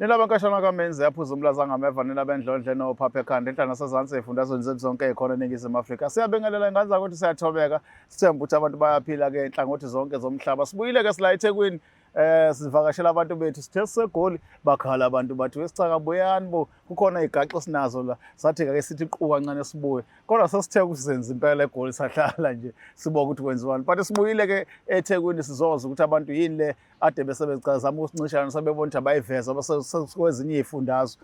Nina bankashana kaMenzi yaphuza umlaza ngameva nina bendlondle nophapha ekhanda enhla nasezansi ey'fundazweni zethu zonke ey'khona eNingizimu Afrika. Siyabingelela ingane zakuthi siyathobeka, sithemba ukuthi abantu bayaphila-ke nhlangothi zonke zomhlaba. Sibuyile-ke sila eThekwini sivakashela abantu bethu, sithe siseGoli bakhala abantu bathi wesicaka buyani bo, kukhona iy'gaxo esinazo la. Sathi-ke sithi qu kancane sibuye, kodwa sesithe ukuzenza impela eGoli sahlala nje sibuka ukuthi kwenziwani. But sibuyile-ke eThekwini sizozwa ukuthi abantu yini le ade besebezama ukusincishana sebebona ukuthi abayiveza kwezinye iy'fundazwe.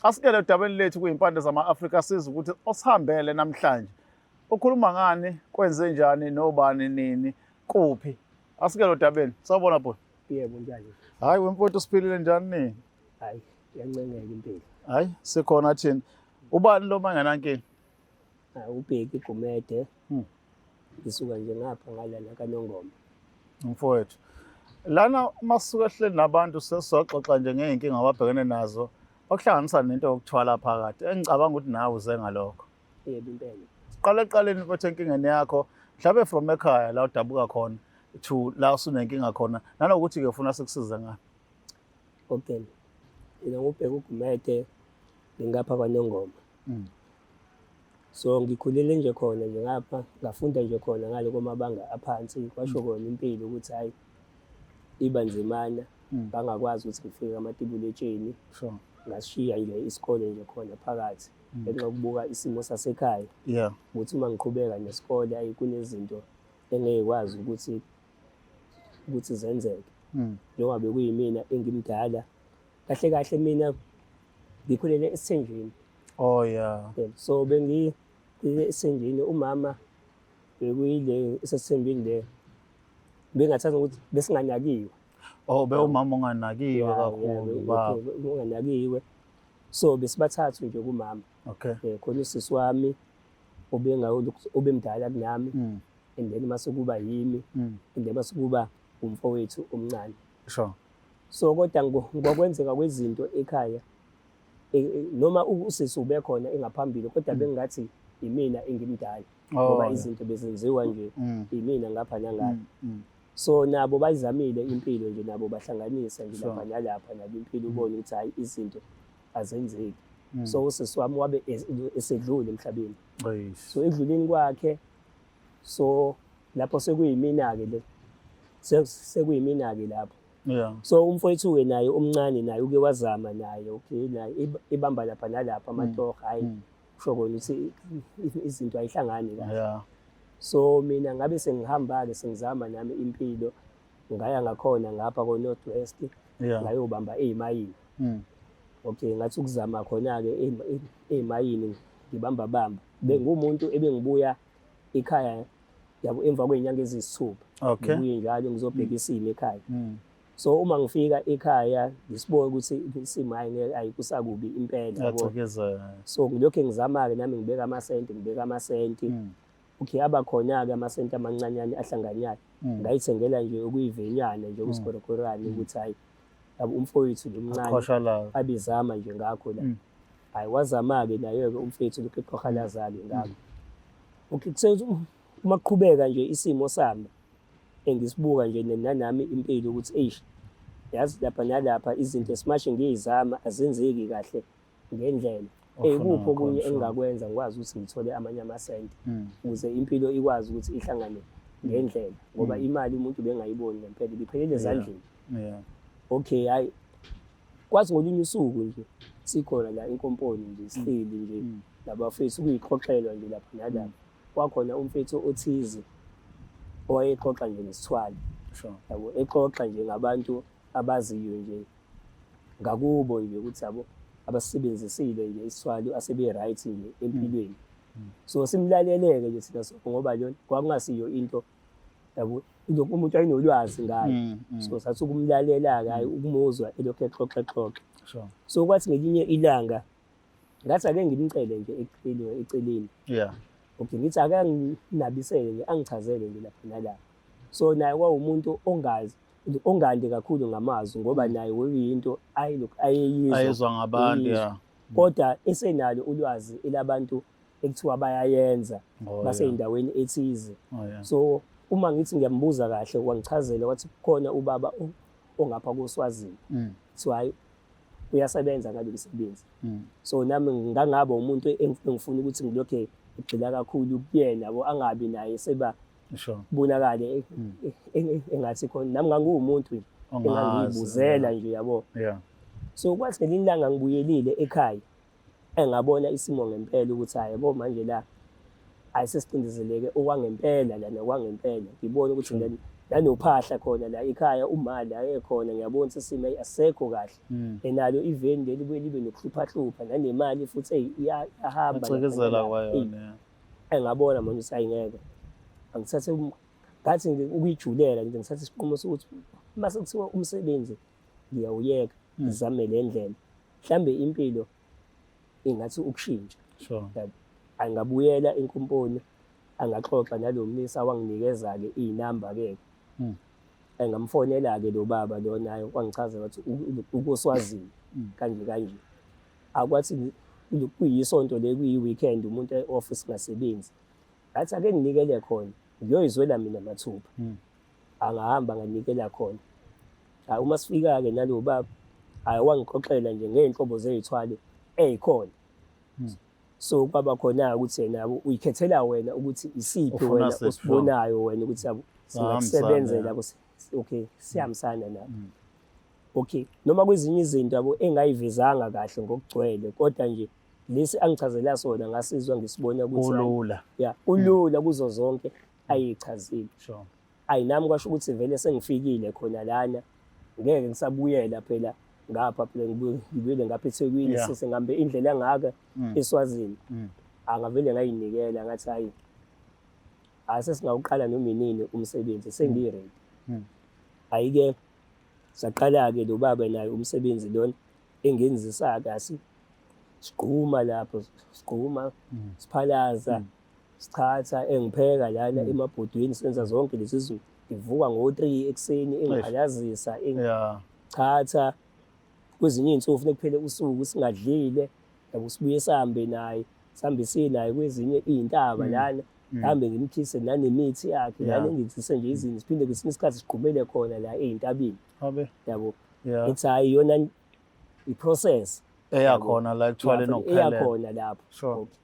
Asikele odabeni lethu kuyimpande zama-Afrika siza ukuthi osihambele namhlanje ukhuluma ngani, kwenze njani, nobani, nini, kuphi. Asikele odabeni. Sawubona bhuti. Yebo, njani? Hayi wemfowethu siphilile njani nini? Hayi, iyancengeka impilo. Hayi, sikhona thina. Ubani lo mangenankinga? UBheki Gumede. Ngisuka nje ngapha ngalana kaNongoma. Mfowethu. Lana uma sisuke sihleli nabantu sesizoxoxa nje ngey'nkinga ababhekene nazo okuhlanganisa nento yokuthwala phakathi engicabanga ukuthi nawe uze ngalokho. Yebo impela. Siqale ekuqaleni mfowethu enkingeni yakho, mhlawumbe from ekhaya la udabuka khona to la usunenkinga khona nanokuthi-ke ufuna sikusize ngani. Okay. Mina nguBheki uGumede ngingapha kwaNongoma. So ngikhulele nje khona nje ngapha, ngafunda nje khona ngale komabanga aphansi, kwasho kona impilo ukuthi hhayi iba nzimana, ngangakwazi ukuthi ngifike kamatibuletsheni. Ngasishiya nje isikole nje khona phakathi ngenxa yokubuka isimo sasekhaya. Ukuthi uma ngiqhubeka nesikole ayi kunezinto engeke kwazi ukuthi zenzeke. Njengoba bekuyimina engimdala, kahle kahle mina ngikhulele esithenjini. Oh yeah. So bengikhulele esithenjini, umama bekuyile esesithembini le bengathatha ukuthi besinganakiwe. Oh, bewumama onganakiwe kakhulu baba. Onganakiwe. So besibathathu nje kumama. Okay. Khona usisi wami obemdala kunami. And then mase kuba yimi. And then mase kuba umfowethu omncane. Sure. So kodwa ngokwenzeka kwezinto ekhaya noma usisi ube khona engaphambili kodwa bengingathi imina engimdala ngoba izinto bezenziwa nje imina ngapha nangapha. So nabo bayizamile impilo nje, nabo bahlanganisa nje lapha nalapha nabo impilo ubone ukuthi hayi izinto azenzeki. So usisi wami wabe esedlule emhlabeni. So edluleni kwakhe, so lapho sekuyimina-ke le sekuyimina-ke lapho. So umfowethu-ke naye omncane naye uke wazama naye, okay, naye ibamba lapha nalapha amatoho, hhayi kusho kona ukuthi izinto ayihlangani kahle. So mina ngabe sengihamba-ke sengizama nami impilo, ngaya ngakhona ngapha ko-North West, ngayobamba ey'mayini. Okay, ngathi ukuzama khona-ke ey'mayini ngibamba bamba. Bengumuntu ebengibuya ekhaya yabo emva kwey'nyanga eziyisithupha. Ngibuye njalo ngizobheka isimo ekhaya. So uma ngifika ekhaya ngisibone ukuthi isimo hhayi ngeke ayikusakubi impela yabo. So ngilokhu ngizama-ke nami ngibeka amasenti, ngibeka amasenti. Okay, abakhona-ke amasenti amancanyane ahlanganyayo. Ngayithengela nje okuyivenyana nje okusigorogorane ukuthi hhayi yabo umfowethu lo mncane abizama nje ngakho la. Hhayi wazama-ke naye-ke umfowethu lokhu eqhohalaza-ke ngakho. Okay, kuthe uma kuqhubeka nje isimo sami engisibuka nje nanami impilo ukuthi eish yazi lapha nalapha izinto esimashe ngiyizama azenzeki kahle ngendlela. Ikuphi okunye engingakwenza ngikwazi ukuthi ngithole amanye amasenti ukuze impilo ikwazi ukuthi ihlangane ngendlela ngoba imali umuntu bengayiboni ngempela ibiphelele ezandleni. Okay, hayi kwathi ngolunye usuku nje sikhona la enkomponi nje sihleli nje nabafethu kuyixoxelwa nje lapha nalapha. Kwakhona umfethu othize owayexoxa nje ngesithwalo. Yabo exoxa nje ngabantu abaziyo nje ngakubo nje ukuthi yabo abasebenzisile nje isithwalo asebe right nje empilweni. So simlaleleke nje thina ngoba lona kwakungasiyo into yabo umuntu ayinolwazi ngayo. So sathi ukumlalela ke hayi ukumuzwa elokhu exoxa exoxa. So kwathi ngelinye ilanga ngathi ake ngimcele nje eceleni. Okay, ngithi ake anginabisele nje angichazele nje lapha nalapha. So naye kwawumuntu ongazi ongandi kakhulu ngamazwi ngoba naye weyinto ayilokhu ayeyizwa ayizwa ngabantu kodwa esenalo ulwazi elabantu ekuthiwa bayayenza baseyindaweni ethize. So uma ngithi ngiyambuza kahle wangichazela wathi kukhona ubaba ongapha koSwazini. Kuthiwa hayi Uyasebenza ngalo msebenzi. So nami ngangaba umuntu engifuna ukuthi ngilokhe ngigxila kakhulu kuyena, yabo, angabi naye seba bonakale engathi khona nami ngangiwumuntu nje engangiyibuzela nje, yabo. So kwathi ngelinye ilanga ngibuyelile ekhaya, engabona isimo ngempela ukuthi hayi bo, manje la ayisesicindezeleke okwangempela lana, kwangempela ngibona ukuthi nanophahla khona la ekhaya, uma la ekhona ngiyabona ukuthi isimo asekho kahle. Enalo iveni leli buye libe nokuhluphahlupha nanemali futhi, eyi, iyahamba. Acikizela kwayona. Engabona manje ukuthi ayingeke angithathe ngathi ukuyijulela nje, ngithathe isinqumo sokuthi uma sekuthiwa umsebenzi ngiyawuyeka, ngizame le ndlela, mhlambe impilo ingathi ukushintsha. Angabuyela enkomponi, angaxoxa nalo mlisa, wanginikeza-ke iy'namba-ke. Engamfonela-ke lo baba lo, naye wangichazela ukuthi ukoswazini kanje kanje. Akwathi kuyisonto le, kuyi-weekend, umuntu e-office ngasebenzi, ngathi ake nginikele khona ngiyoyizwela mina mathupha. Angahamba nganikela khona. Hhayi, uma sifika-ke nalo baba, hhayi, wangixoxela nje ngey'nhlobo zey'thwalo ey'khona. So kwaba khona ukuthi yena uyikhethela wena ukuthi isiphi wena osibonayo wena ukuthi yabo singakusebenzela, okay, siyahambisana nabo. Okay, noma kwezinye izinto, yabo, engayivezanga kahle ngokugcwele, kodwa nje lesi angichazela sona ngasizwa ngisibona ukuthi kulula. Ya, kulula kuzo zonke ayichazile. Ayi, nami kwasho ukuthi vele sengifikile khona lana, ngeke ngisabuyela phela ngapha, phela ngibuyele ngapha eThekwini, sengihambe indlela engaka eSwazini. Angavele ngayinikela, ngathi hayi, asesingawuqala noma inini umsebenzi, sengiyi-ready. Hhayi-ke, saqala-ke lo baba naye umsebenzi lona engenzisa kasi, sigquma lapho, sigquma, siphalaza, sichatha, engipheka lana emabhodweni, senza zonke lezi zinto. Ngivuka ngo-3 ekuseni, engiphalazisa, engichatha. Kwezinye iy'nsuku funeka kuphele usuku singadlile, yabo, sibuye sihambe naye, sihambe siye naye kwezinye iy'ntaba lana, hambe ngimkhise nanemithi yakhe lana, engenzise nje izinto, siphinde kwesinye isikhathi sigqumele khona la ey'ntabeni, yabo. Ngithi hhayi, iyona i-process eyakhona la ekuthwaleni okuphelele. Eyakhona lapho. Okay.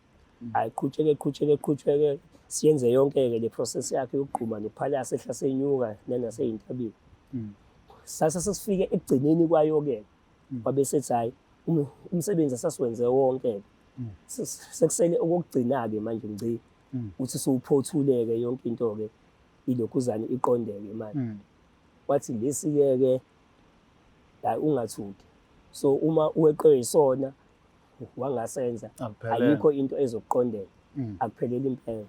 Hayi, qhutsheke, qhutsheke, qhutsheke, siyenze yonke-ke le process yakhe yokugquma nokuphalasa, ehla senyuka nanasey'ntabeni. Sase sesifike ekugcineni kwayo-ke, wabe sethi hhayi, umsebenzi asasiwenze wonke-ke, sekusele okokugcina-ke manje ngci, uthi siwuphothule-ke yonke into-ke, ilokhuzane iqondeke manje. Wathi lesi-ke ke, hayi, ungathuki, so uma uweqwe yisona wangasenza, ayikho into ezokuqondela, akupheleli impela.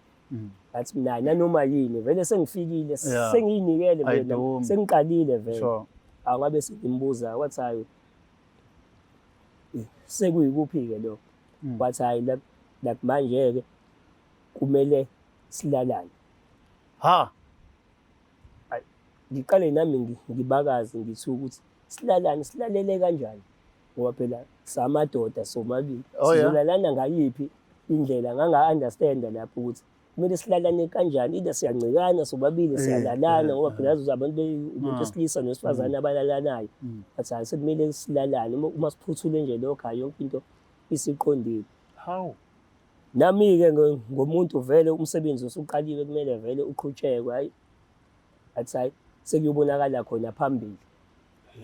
Ngathi mina nanoma yini, vele sengifikile, sengiyinikele vele, sengiqalile vele. Angabe sengimbuza, wathi hayi, sekuyikuphi-ke lokho? Wathi hayi, like manje-ke kumele silalane. Ha. Ngiqale nami ngibakazi, ngithi ukuthi silalane, silalele kanjani, ngoba phela samadoda somabili, sizolalana ngayiphi indlela? Nganga-understanda lapho ukuthi kumele silalane kanjani, either siyancikana sobabili, siyalalana, ngoba phela yazi abantu, umuntu wesilisa nowesifazane abalalanayo. But hayi, sekumele silalane, uma siphuthule nje lokho, hayi, yonke into isiqondile. Hawu. Nami-ke ngomuntu vele umsebenzi usuqaliwe, kumele vele uqhutshekwe. Hayi, athi hayi, sekuyobonakala khona phambili.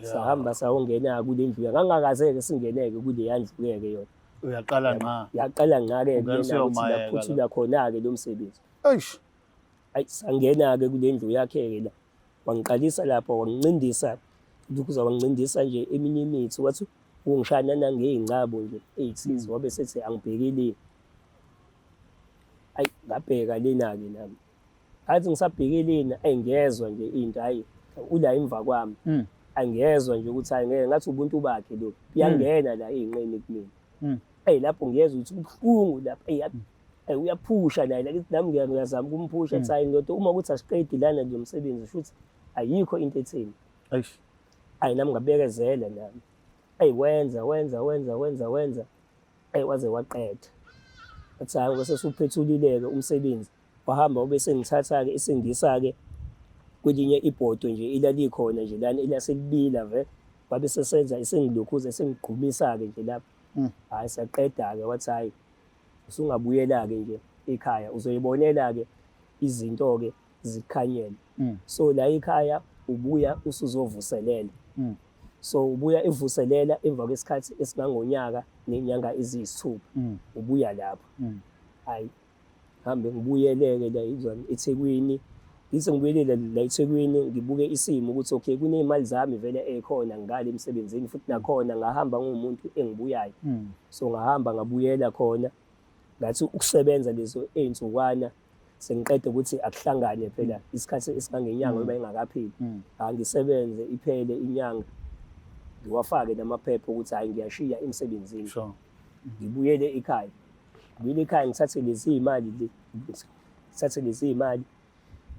Sahamba sayongena kule ndlu, ngangakaze-ke singeneke kuleya ndlu-ke yona. Uyaqala ngqa. Yaqala ngqa-ke Ungena kuyena ukuthi usuyomayeka laphuthula khona-ke lo msebenzi. Eish. Hayi, sangena-ke kule ndlu yakhe-ke la, wangiqalisa lapho, wangincindisa lokhuza, wangincindisa nje eminye imithi, wathi ungishaya nangey'ngcabo nje ey'thize, wabe sethi angibhekile. Ayi, ngabheka lena-ke nami, ngathi ngisabheke lena, ayi, ngiyezwa nje into, hayi, ula emva kwami. Angiyezwa nje ukuthi hayi ngeke, ngathi ubuntu bakhe lo buyangena la ey'nqeni kumina. Eyi, lapho ngiyezwa ukuthi kubuhlungu lapho, eyi, eyi, uyaphusha naye la, nami ngiyazama ukumphusha, athi hayi ndoda, uma kuthi asiqedi lana lo msebenzi, shuthi ayikho into etheni. Eish. Ayi, nami ngabekezela nami. Eyi, wenza, wenza, wenza, wenza, wenza, eyi, waze waqeda. Athi hayi, ngoba sesiwuphethulile-ke umsebenzi, wahamba ube sengithatha-ke esengisa-ke kwelinye ibhodo nje ilalikhona nje lana elaselibila ve. Wabe sesenza esengilokhuza esengigqumisa-ke nje lapho. Hhayi saqeda-ke, wathi hhayi usungabuyela-ke nje ekhaya, uzoyibonela-ke izinto-ke zikukhanyele. So la ekhaya ubuya usuzovuselela. So ubuya evuselela emva kwesikhathi esingangonyaka ney'nyanga eziyisithupha. Ubuya lapho. Hhayi hambe ngibuyeleke la eThekwini. Ngithi ngibuyelile la eThekwini ngibuke isimo ukuthi okay kuney'mali zami vele ey'khona ngale emsebenzini, futhi nakhona ngahamba ngiwumuntu engibuyayo. So ngahamba ngabuyela khona, ngathi ukusebenza lezo ey'nsukwana sengiqeda ukuthi akuhlangane phela isikhathi esingangenyanga noma ingakapheli. Angisebenze iphele inyanga, ngiwafake namaphepha ukuthi hhayi ngiyashiya emsebenzini. Ngibuyele ekhaya. Ngibuyele ekhaya ngithathe lezi iy'mali le, ngithathe lezi iy'mali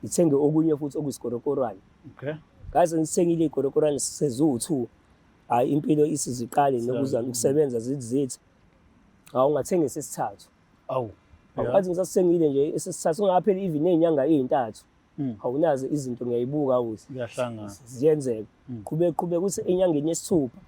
ngithenge okunye futhi okuyisikorokorwane. Ngaze ngithengile iy'korokorwane seziwu-2. Hhayi impilo isiziqale nokuza ukusebenza zithi zithi. Hawu ngathenga esesithathu. Awu. Awukathi ngisasithengile nje esesithathu kungapheli even ney'nyanga ey'ntathu. Awunazo izinto ngiyayibuka ukuthi Kuyahlangana. ziyenzeka. Qhubeka qhubeka ukuthi enyangeni yesithupha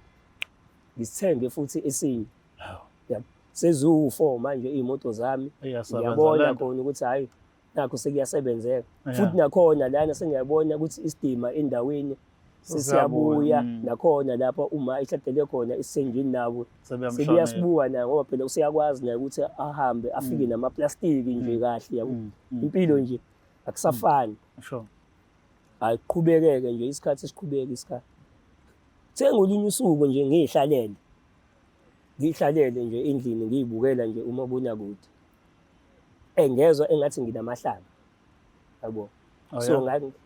ngisithenge futhi esinye. Hawu. Yabo. Seziwu-4 manje iy'moto zami. Iyasebenza Ngiyabona lento. khona ukuthi hhayi nakho sekuyasebenzeka. Futhi nakhona lana sengiyabona ukuthi isidima endaweni sesiyabuya, nakhona lapho uma ishadele khona isendlini nabo sebuyasibuka naye, ngoba phela useyakwazi naye ukuthi ahambe afike namaplastiki nje kahle, yabo. Impilo nje akusafani. Ayiqhubekeke nje isikhathi siqhubeke isikhathi. Sengolunye usuku nje ngiyihlalele. Ngiyihlalele nje endlini ngiyibukela nje umabonakude. Engezwa engathi nginamahlaba. Yabo.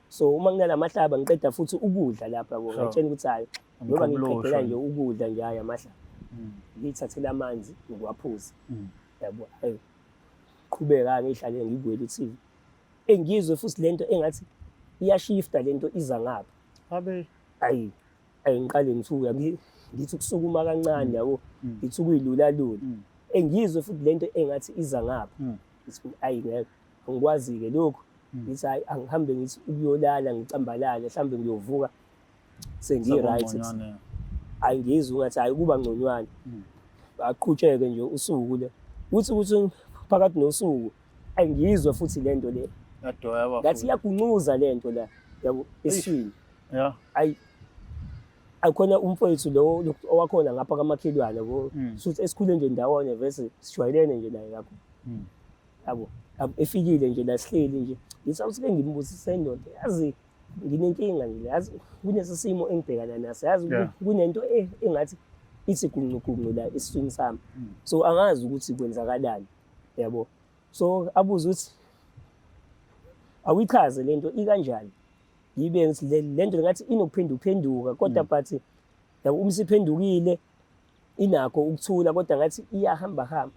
So uma nginalamahlaba ngiqeda futhi ukudla lapha, yabo. Ngitshela ukuthi hayi ngoba ngiqedela nje ukudla nje hayi amahlaba. Ngiyithathela amanzi ngiwaphuze. Yabo. Hayi. Qhubeka ngihlale ngibukele i-TV. Engizwe futhi lento engathi iyashifta lento iza ngapha. Abe ayi ngiqale ngithuka ngithi ukusukuma kancane, yabo, ngithi ukuyilula lula. Engizwe futhi lento engathi iza ngapha. Ngithi ayi ngeke angikwazi ke lokho. Ngithi hayi angihambe ngithi ukuyolala ngicambalale, mhlambe ngiyovuka sengi right. Ayi ngizwe ngathi hayi kuba ngconywana. Aqhutsheke nje usuku le. Uthi ukuthi phakathi nosuku ayingizwe futhi lento le. Yadweba. Ngathi iyaguncuza lento la, yabo, eswini. Ayi akhona umfowethu lo owakhona ngapha kamakhelwane, yabo. Suthi esikhule nje ndawonye vese sijwayelene nje naye kakhulu. Yabo, efikile nje la sihleli nje. Ngithi awuthi ngimbuzise indoda, yazi nginenkinga nje, yazi kunesisimo engibhekana naso, yazi kunento engathi ithi guncu la esiswini sami. So angazi ukuthi kwenzakalani, yabo. So abuze ukuthi awuyichaze lento ikanjani. Yibe ngithi lento ngathi inokuphenduphenduka kodwa but yabo uma isiphendukile inakho ukuthula kodwa ngathi iyahamba hamba.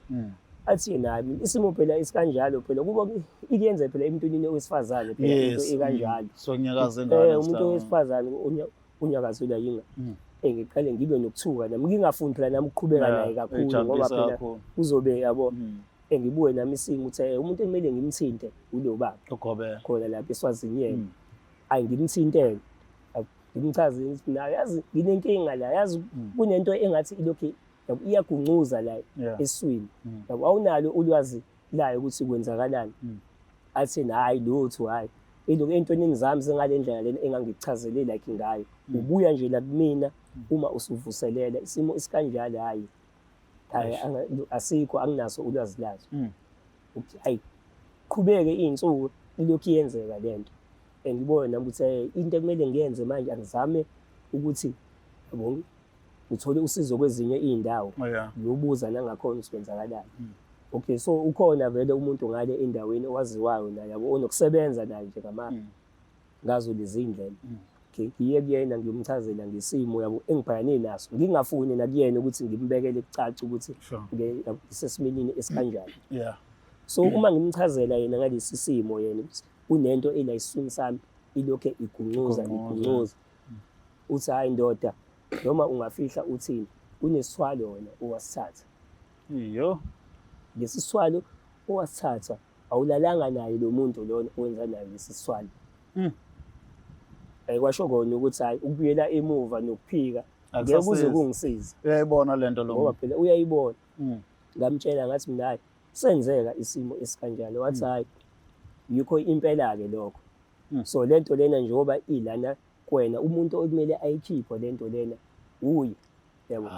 Athi yena hayi isimo phela isikanjalo phela kuba ikuyenza phela emntwini owesifazane phela into ikanjalo. So kunyakaza ingane. Umuntu owesifazane unyakazela yinga. Ngiqale ngibe nokuthuka nami ngingafuni phela nami ukuqhubeka naye kakhulu ngoba phela kuzobe yabo engibuye nami isimo ukuthi umuntu ekumele ngimthinte ulo baba. Ugobela. Khona lapha eSwazini yena. Ayi ngimthintele. Ngimchaze ngithi naye yazi nginenkinga la, yazi kunento engathi ilokhu iyaguncuza la eswini. Yabo awunalo ulwazi layo ukuthi kwenzakalani. Athi hayi lutho hayi. Ilokhu entweni zami sengale ndlela lena engangikuchazele like ngayo. Ubuya nje la kumina uma usuvuselela isimo isikanjalo hayi. Hayi asikho anginaso ulwazi lazo. Uthi hayi qhubeke izinsuku ilokhu iyenzeka lento. Ngibona nami ukuthi into ekumele ngiyenze manje angizame ukuthi yabo ngithole usizo kwezinye izindawo. Ngiyobuza nangakhona ukuthi kwenzakalani. Okay, so ukhona vele umuntu ngale endaweni owaziwayo naye, yabo, onokusebenza naye nje ngama ngazo lezi indlela. Okay, ngiye kuyena ngiyomchazela ngesimo, yabo, engibhekane naso. Ngingafuni nakuyena ukuthi ngimbekele kucace ukuthi ngisesimeni esikanjani. So uma ngimchazela yena ngalesi simo yena ukuthi kunento ela esiswini sami ilokhe iguncuza iguncuza. Uthi hayi ndoda noma ungafihla uthini kunesithwalo wena owasithatha. Iyo. Lesi sithwalo owasithatha awulalanga naye lo muntu lona owenza naye lesi sithwalo. Kwasho kona ukuthi hayi ukubuyela emuva nokuphika. Ngeke kuze kungisize. Uyayibona lento lo. Ngoba phela uyayibona. Ngamtshela ngathi mina hayi senzeka isimo esikanjalo wathi hayi yikho impela-ke lokho. So lento lena njengoba ilana kuwena umuntu okumele ayikhiphe lento lena uye. Yabo.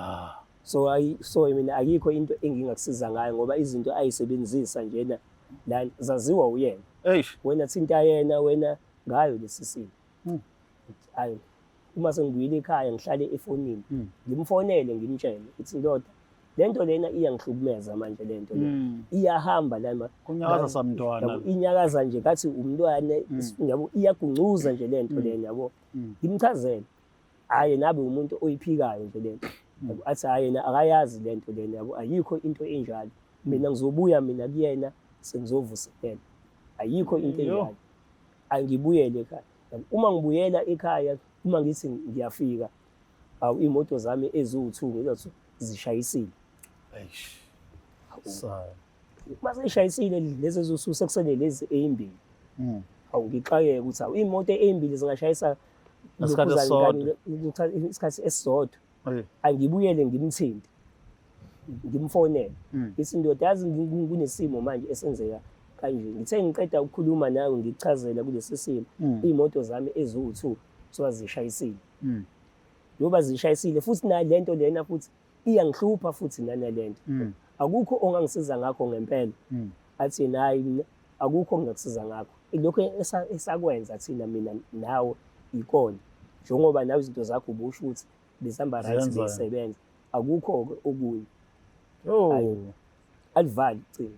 So ayi so mina akikho into engingakusiza ngayo ngoba izinto ayisebenzisa njena la zaziwa uyena. Eish. Wena thinta yena wena ngayo lesi simo. Hayi uma sengibuyile ekhaya ngihlale efonini ngimfonele ngimtshele ukuthi ndoda lento lena iyangihlukumeza manje lento le iyahamba lana Kunyakaza samntwana. Inyakaza nje ngathi umntwana yabo iyaguncuza nje lento lena yabo. Ngimchazele. Hhayi nabe umuntu oyiphikayo nje lento. Athi hhayi yena akayazi lento lena yabo ayikho into enjalo. Mina ngizobuya mina kuyena sengizovuselela. Ayikho into enjalo. Angibuyele ekhaya. Uma ngibuyela ekhaya uma ngithi ngiyafika awu iy'moto zami eziwu-2 ngizothi zishayisile. Eish. Sa. Uma seyishayisile lezi eziwu-2 sekusele lezi ey'mbili. Awu ngixakeke ukuthi awu iy'moto ey'mbili zingashayisa Ngesikhathi esisodwa. Isikhathi esisodwa. Angibuyele ngimthinte. Ngimfonele. Ngithi ndoda yazi kunesimo manje esenzeka kanje. Ngithe ngiqeda ukukhuluma nawe ngikuchazela kulesi simo. Iy'moto zami eziwu-2 kuthiwa zishayisile. Njengoba zishayisile futhi nayo lento lena futhi iyangihlupha futhi nanalento. Akukho ongangisiza ngakho ngempela. Athi yena hayi mina akukho ongakusiza ngakho. Lokho esakwenza thina mina nawe ikona. Njengoba nawe izinto zakho ubusho ukuthi bezihamba right bezisebenza. Akukho-ke okunye. Oh. Alivali ucingo.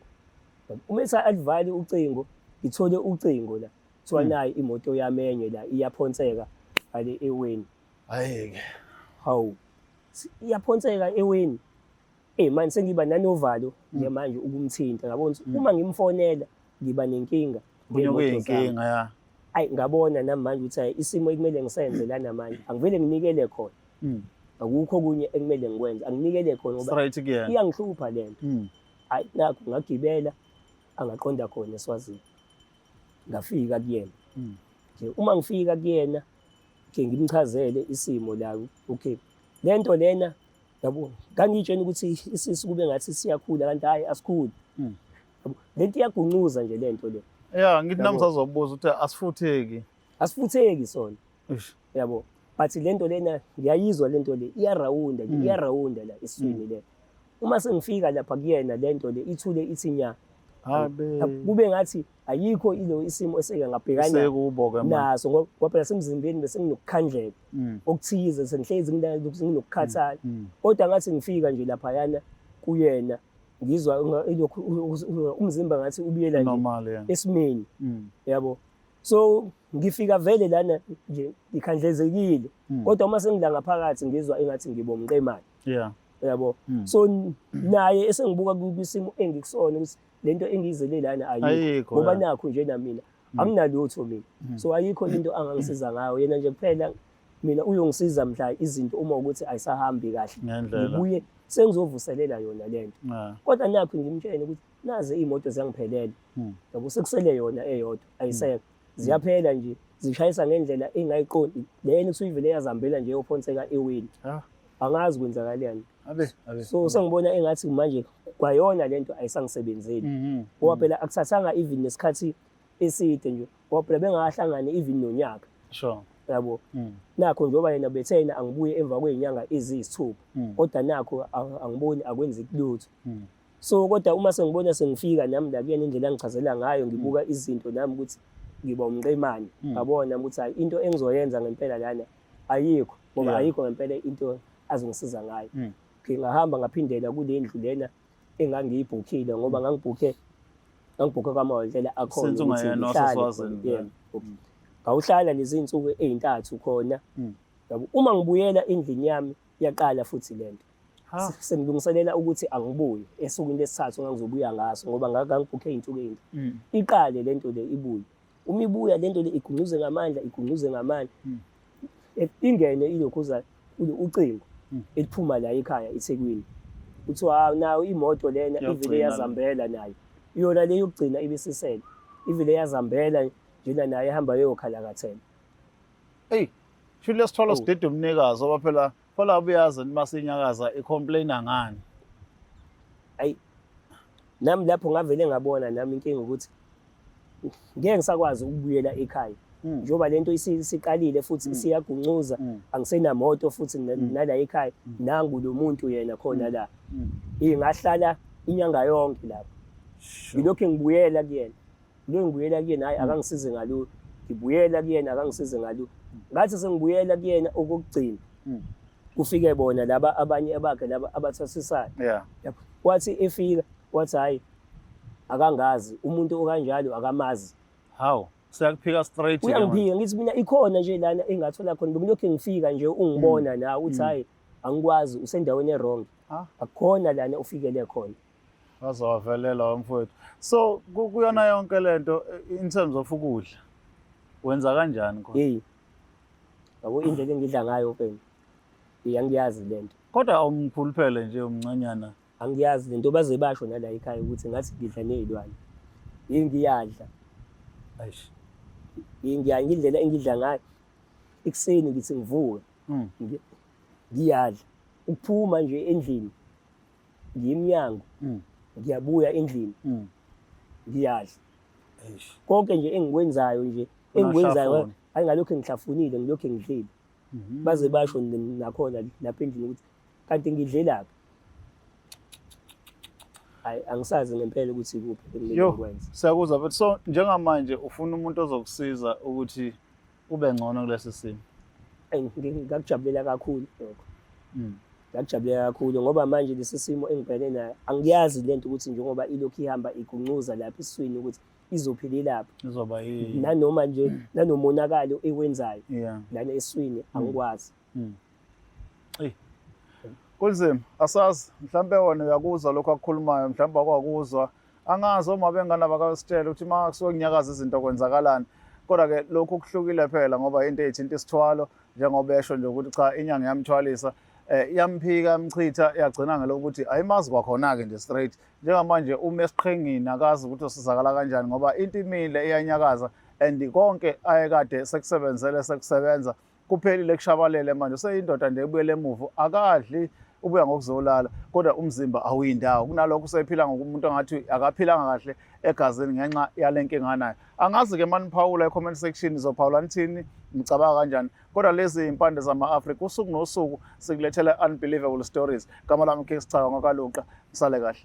Uma ethi alivali ucingo, ngithole ucingo la. Kuthiwa nayi imoto yami enye la iyaphonseka ngale eweni. Hhayi-ke. Hawu. Iyaphonseka eweni. Eh manje sengiba nanovalo nje manje ukumthinta ngabona ukuthi uma ngimfonela ngiba nenkinga. Kunye kuyinkinga ya. Ayi ngabona nami manje ukuthi hayi isimo ekumele ngisenze lana manje angivele nginikele khona. Akukho okunye ekumele ngikwenze anginikele khona ngoba straight kuyena. Iyangihlupha lento. Hayi nakho ngagibela angaqonda khona eSwazini. Ngafika kuyena. Nje uma ngifika kuyena ke ngimchazele isimo la okay. Lento lena yabo ngangitshena ukuthi isisu kube ngathi siyakhula kanti hayi asikhuli. Yabo lento iyaguncuza nje lento le. Yeah, ngithi nami sazobuza ukuthi asifutheki. Asifutheki sona. Yabo but lento lena ngiyayizwa lento le iyarawunda nje iyarawunda la esiswini le. Uma sengifika lapha kuyena lento le ithule ithi nya. Habe. Kube ngathi ayikho ilo isimo eseke ngabhekana naso ngoba phela semzimbeni bese nginokukhandleka okuthize sengihlezi nginokukhathala kodwa ngathi ngifika nje lapha yana kuyena ngizwa ilokhu umzimba ngathi ubuyela nje esimeni yabo. So ngifika vele lana nje ngikhandlezekile kodwa uma sengila ngaphakathi ngizwa engathi ngibomqemane. Yeah. Yabo. So naye esengibuka kwisimo engikusona ukuthi lento engiyizele lana ayikho ngoba nakho nje namina anginalutho mina. So ayikho into angangisiza ngayo yena nje kuphela mina uyongisiza mhla izinto uma ukuthi ayisahambi kahle ngibuye sengizovuselela yona lento. Kodwa nakho ngimtshele ukuthi nazi iy'moto ziyangiphelela. Yabo sekusele yona eyodwa ayisekho. Ziyaphela nje zishayisa ngendlela engayiqondi. Lena usuyivele yazihambela nje yophonseka eweni. Angazi kwenzakalani. Abe, abe. So sengibona engathi manje kwayona lento ayisangisebenzeli. Ngoba phela akuthathanga even nesikhathi eside nje. Ngoba phela bengahlangani even nonyaka. Sure. Yabo. Nakho njengoba yena bethena angibuye emva kwezinyanga eziyisithupha. Kodwa nakho angiboni akwenzeki lutho. So kodwa uma sengibona sengifika nami la kuyena indlela angichazela ngayo ngibuka izinto nami ukuthi ngiba umqemane. Ngabona ukuthi hayi into engizoyenza ngempela lana ayikho ngoba ayikho ngempela into azongisiza ngayo. Ngingahamba ngaphindela kule ndlu lena engangiyibhukhile ngoba ngangibhukhe kwamahhotela akhona ukuthi ngihlale. Ngawuhlala lezi zinsuku ezintathu khona. Yabo uma ngibuyela endlini yami yaqala futhi lento. Sengilungiselela ukuthi angibuye esukwini lesithathu engangizobuya ngaso ngoba ngangibhukhe izinsuku ezintathu. Iqale lento le ibuye. Uma ibuya lento le iguncuze ngamandla iguncuze ngamandla. Ingene ilokhuza ucingo eliphuma la ekhaya eThekwini. Kuthiwa nayo imoto lena ivele yazambela nayo. Yona le yokugcina ibisisele. Ivele yazambela njena naye ehamba yokhalakathela. Hey, shuthi lesithwalo sidida umnikazi ngoba phela Phola ubuyazi uma sinyakaza i-complaina ngani? Ayi nami lapho ngavele ngabona nami inkinga ukuthi ngeke ngisakwazi ukubuyela ekhaya. Njengoba lento isiqalile futhi isiyaguncuza angisenamoto futhi nala ekhaya nangu lo muntu yena khona la. Ingahlala inyanga yonke lapho. Ngilokhu ngibuyela kuyena. Ngilokhu ngibuyela kuyena hayi akangisize ngalutho. Ngibuyela kuyena akangisize ngalutho. Ngathi sengibuyela kuyena okokugcina. Kufike bona laba abanye abakhe laba abathwasisayo. Yabo. Wathi efika wathi hayi akangazi umuntu okanjalo akamazi. Hawu, siyakuphika straight ke manje. Uyangiphika ngithi mina ikhona nje lana engathola khona bengilokhu ngifika nje ungibona nawe uthi hayi angikwazi usendaweni e-wrong. Akukhona lana ufikele khona. Waze wavelela mfowethu. So kuyona yonke lento in terms of ukudla wenza kanjani khona? Hey. Yabo indlela engidla ngayo phela. Angiyazi lento. Kodwa awumkhuluphele nje umncanyana. Angiyazi lento baze basho nala ekhaya ukuthi ngathi ngidla nezilwane. Ngiyadla. Eish. Ngiya indlela engidla ngayo. Ekuseni ngithi ngivuke. Ngiyadla. Ukuphuma nje endlini ngiyimnyango. Ngiyabuya endlini. Ngiyadla. Eish. Konke nje engikwenzayo nje engikwenzayo hayi ngalokho ngihlafunile ngilokho ngidlile. Baze basho nakhona lapha endlini ukuthi kanti ngidlelaphi. Hayi angisazi ngempela ukuthi ikuphi ekumele ngikwenze. Siyakuzwa but so njengamanje ufuna umuntu ozokusiza ukuthi ube ngcono kulesi simo. Ngakujabulela kakhulu lokho. Ngakujabulela kakhulu ngoba manje lesi simo engibhekene nayo angiyazi lento ukuthi njengoba ilokhu ihamba iguncuza lapha esiswini ukuthi izophelelaphi. Izoba yini? Nanoma nje nanomonakalo ewenzayo lana esiswini angikwazi. Ey. Kunzima, asazi mhlambe wena uyakuzwa lokho akukhulumayo, mhlambe akwakuzwa. Angazi uma bengane bakasitshela ukuthi uma kusuke kunyakaza izinto kwenzakalani. Kodwa ke lokhu kuhlukile phela ngoba into ethinta isithwalo njengoba esho nje ukuthi cha inyanga yamthwalisa yamphika yamchitha yagcina ngelokuthi ayimazi kwakhona ke nje straight. Njengamanje uma esiqhengini akazi ukuthi usizakala kanjani ngoba into imile iyanyakaza and konke ayekade sekusebenzele sekusebenza kuphelile kushabalele manje useyindoda nje ebuyele emuva akadli ubuya ngokuzolala kodwa umzimba awuyindawo kunalokho usephila ngokumuntu angathi akaphilanga kahle egazini ngenxa yale nkinga anayo. Angazi ke maniphawula e-comment section nizophawula nithini nicabanga kanjani kodwa lezi impande zama-Afrika usuku nosuku sikulethela unbelievable stories. Gama lami King Sichaka ngwakaLuqa, nisale kahle.